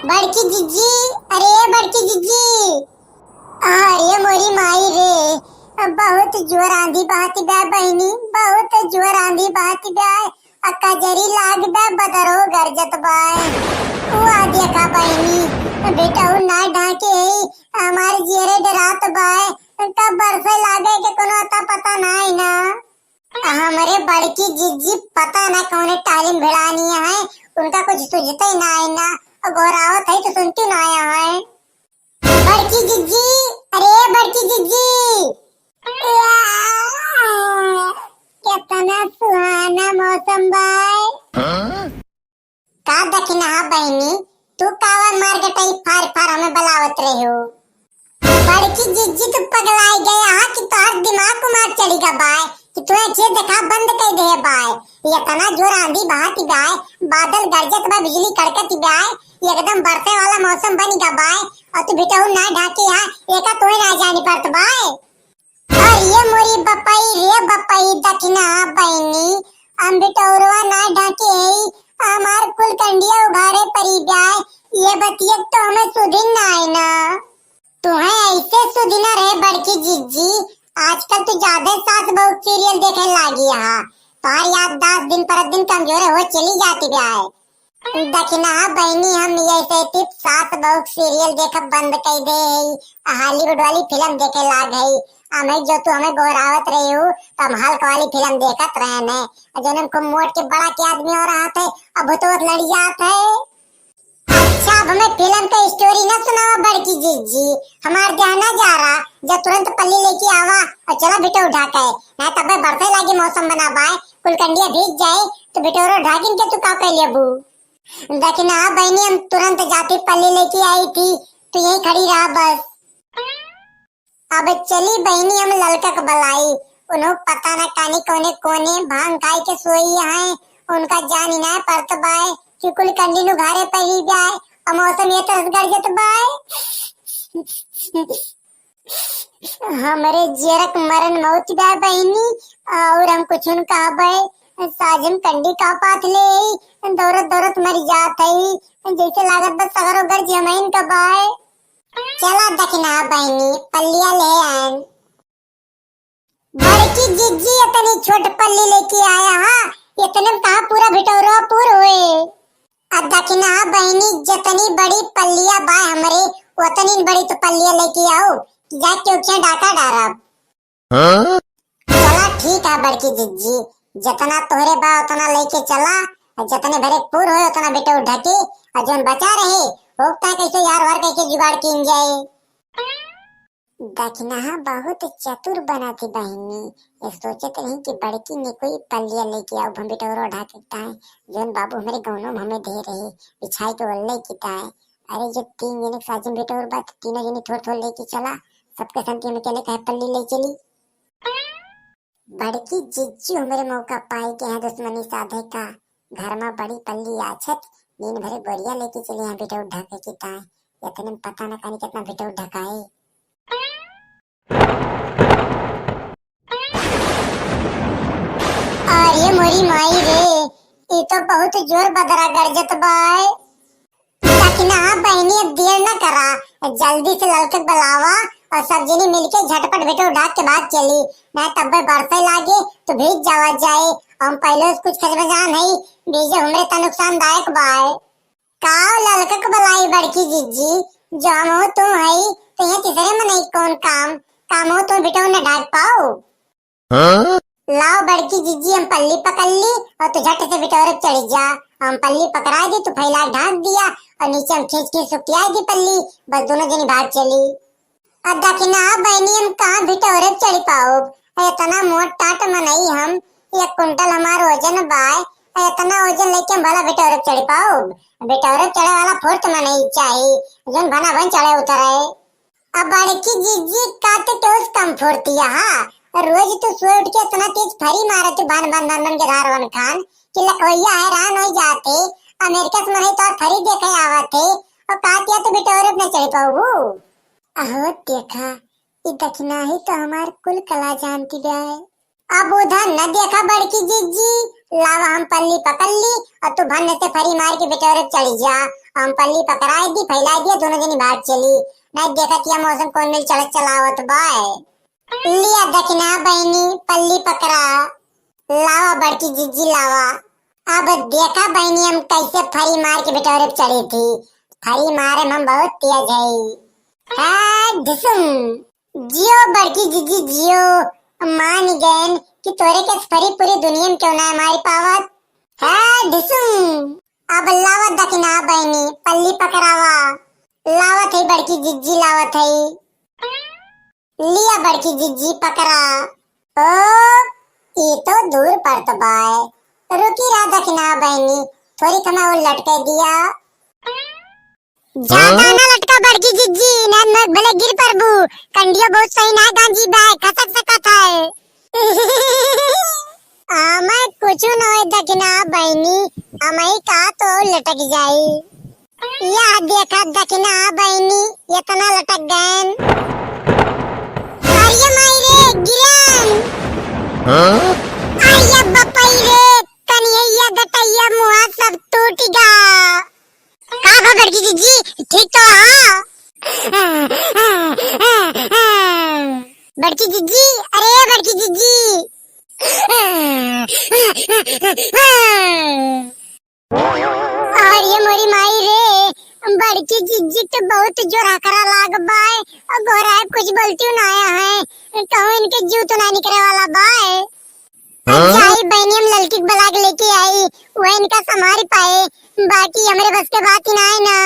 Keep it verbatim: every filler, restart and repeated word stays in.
बड़की जिज्जी, अरे बड़की जिज्जी। अरे मोरी माई रे, बहुत जोर आंधी बहत बा बहिनी, बहुत जोर आंधी बहत बा। आ कजरी लाग बा, बदरो गरजत बा। उ आ देखा बहिनी, बेटऊ ना ढाके है, हमार जियरे डरात बा। कब बरसे लागे के कोनो अता पता नाई ना। हमरे बड़की जिज्जी पता ना कौने टालिम भिड़ानी है, उनका कुछ सुझते नाई ना। गोहरावत है तो सुनती ना आया है। बड़की जिज्जी, अरे बड़की जिज्जी। कितना सुहाना मौसम बाय। हाँ? का दखिनहा बहिनी, तू कावर मार गटई फार फार हमें बलावत रहे हो? बड़की जिज्जी तू पगलाई गए हा कि तोहर दिमाग को मार चढ़ी गा बाय कि तू आँखें देखा बंद कर दे बाय। इतना जोर आंधी बहाती बाय, बादल गरजत बा, बिजली कड़कत बाय, एकदम बरसे वाला मौसम बनी गा बाय, और तू भिटऊ ना ढाके हा, एका तोहे ना जानी पड़त बाय। अरे मोरी बपई रे बपई, दखिनहा बहिनी, हम बिटौरवा ना ढाके हई, हमार कुल कंडिया उघारे परी जाए, ये बतिया तो हमें सुधिन ना आए ना। तुहें ऐसे सुधिना रहे बड़की जिज्जी, आजकल तू ज्यादा सास बहू सीरियल देखे लागी हा, तोहार याददाश्त दिन पर दिन कमजोर हो चली जाती जाए। दखिनहा बहिनी, हम ये से टिप सास बहू सीरियल देखब बंद कर दे हई, आ हॉलीवुड वाली फिल्म देखे लाग हई। हमें जो तू हमें गोहरावत रही हो, तो हम हल्क वाली फिल्म देखत रहे ने। आ जौन हम खूब मोट के बड़ा के आदमी हो रहा थे, अब भूतोत लड़ जात है। अच्छा, अब हमें फिल्म का स्टोरी ना सुनावा बड़की जिज्जी, हमार ध्यान ना जा रहा, जब तुरंत पल्ली लेके आवा और चला बिटो उठा के, ना तब बरसे लागी मौसम बना बाय, कुल कंडिया भीग जाए, तो बिटोरो ढाकिन के तू का कर लेबू? दखिनहा बहिनी, हम तुरंत जाती पल्ली लेके आई थी, तू यहीं खड़ी रहा बस। अब चली बहिनी, हम ललका के बलाई, उन्हों पता न कानी कौने कोने भांग खाए के सोई हैं, उनका जानी ना पड़त बाय कि कुल कंडी नु घरे पड़ी जाए, और मौसम ये तरह से गरजत बाय। हमरे जियरक मरन मौत बा बहिनी, और हम कुछ न कहबे। साजिम कंडी का पाथ ले, दौड़त दौड़त मर जात है, जैसे लागत बस सगरो गर्ज हमइन का बाय। चला दखिनहा बहिनी, पल्लिया ले आन। बड़की जिज्जी इतनी छोट पल्ली लेके आया हा, इतने में कहा पूरा भिटौरा पूर होए। आ दखिनहा बहिनी, जितनी बड़ी पल्लिया बा हमरे, उतनी बड़ी तो पल्लिया लेके आओ, कि जाके उठिया डाका डारब। हाँ? चला ठीक है बड़की जिज्जी, जितना तोहरे बा उतना लेके चला, और जितने भरे पूर होए उतना बिटो ढके, और जौन बचा रहे, ओकता कैसे यार वार कैसे जुगाड़ कीन जाए। दखिनहा बहुत चतुर बना थी बहिनी, ये सोचत रही कि बड़की ने कोई पल्लिया लेके आओ, हम बिटौरो ढाके ताए, जौन बाबू हमरे गौनो में हमें दे रहे, बिछाई के ओल्ले की ताए। अरे जब तीन जने के साजिम बिटौर बा, तो तीनों जने थोड़ थोड़ लेके चला, सबके संग में अकेले कहे पल्ली ले चली। बड़की जिज्जी हमरे मौका पाई के यहाँ दुश्मनी साधे का, घर में बड़ी पल्ली आछत, नीन भरे बोरिया लेके चली यहाँ बिटौर ढाके की ताए, इतने में पता न कानी कितना बिटौर ढकाए। अरे मोरी माई रे, ई तो बहुत जोर बदरा गरजत बाय। दखिनहा बहिनी, अब देर न करा, जल्दी से ललके बुलावा और सब जनी मिलके झटपट बेटो ढाक के भाग चली, ना तब्बे बरसे लागे तो भीग जावा जाए। हम पहले से कुछ खजबजान है, बीजे हमरे त नुकसानदायक बाय। काव ललकक बलाई बड़की जिज्जी, जो हम हो तू हई, तो यहाँ तीसरे मनई कौन काम, काम हो तू बिटो न ढाक पाओ। हाँ? लाओ बड़की जिज्जी, हम पल्ली पकड़ ली और तू झट से बिटोरे चढ़ जा। हम पल्ली पकड़ा दी, तू फैला ढाक दिया और नीचे हम खींच खींच सुखिया दी पल्ली, बस दोनों जनी भाग चली। अब दखिनहा बहिनी, हम कहाँ भिटौरे चढ़ पाउब? इतना मोट टाट मनई हम, एक कुंटल हमार वजन बाय, इतना वजन लेके हम भला भिटौरे चढ़ पाउब? भिटौरे चढ़े वाला फुर्त मनई चाही, जौन भना भन चढ़े उतरे। अब बड़की जिज्जी का तो टोस कम फुर्तिया हा, रोज तो सोए उठ के इतना तेज फरी मारे तू भन भन भन भन के धारवन खान कि लखवैया हैरान हो जाते, अमेरिका से मनई तो फरी देखे आवत है, और का किया तू भिटौरे न चढ़ पाउबू? अहो देखा, ई दखिनहा ही तो हमार कुल कला जानती बा। अब उधर न देखा बड़की जिज्जी, लावा हम पल्ली पकड़ ली और तू भन्न से फरी मार के बिटोरे चढ़ जा। हम पल्ली पकड़ाए दी, फैलाए दिया, दोनों जनी भाग चली। नहीं देखा कि हम मौसम कौन मिल चढ़त चलावत बाय। लिया दखिना बहिनी, पल्ली पकड़ा, लावा बड़की जिज्जी लावा। अब देखा बहिनी, हम कैसे फरी मार के भिटौरे पे चढ़ी थी। फरी मारे में हम बहुत तेज है। हाँ, ढिसुम। जियो बड़की जिज्जी जियो, मान गएन कि तोरे के फरी पूरी दुनिया में क्यों ना मारी पावत। हाँ, ढिसुम। अब लावा दखिना बहिनी, पल्ली पकड़ावा। लावत है बड़की जिज्जी, लावत है। लिया बड़की जिज्जी पकड़ा। ओ, ई तो दूर पड़त बाय। रुकी रहा दखिना बहिनी, थोड़ी कमा वो लटके दिया। ज्यादा ना लटका बड़की जिज्जी, ना, ना भले गिर परबू, कंडियो बहुत सही ना गांजी बाय, खसक सकत है। अमय कुछु न होय दखिना बहिनी, अमय का तो लटक जाई। यह देखा दखिना बहिनी, इतना लटक गएन। अरे माई रे, गिरन। हाँ? अरे बपई रे, कनिया गटैया मुहा सब टूट गा। का बा बड़की जिज्जी, ठीक तो हो? बड़की जिज्जी, अरे बड़की जिज्जी। अरे मोरी माई रे, बड़की जिज्जी तो बहुत जोर हकरा लाग बाय, और घोराए कुछ बोलती ना आया है, कहूँ इनके जीव तो ना निकले वाला बाय। हाँ? अच्छा, आई बहनी, हम ललकी के बलाक लेके आई, वह इनका संभारी पाए, बाकी हमरे बस के बात ही ना है ना।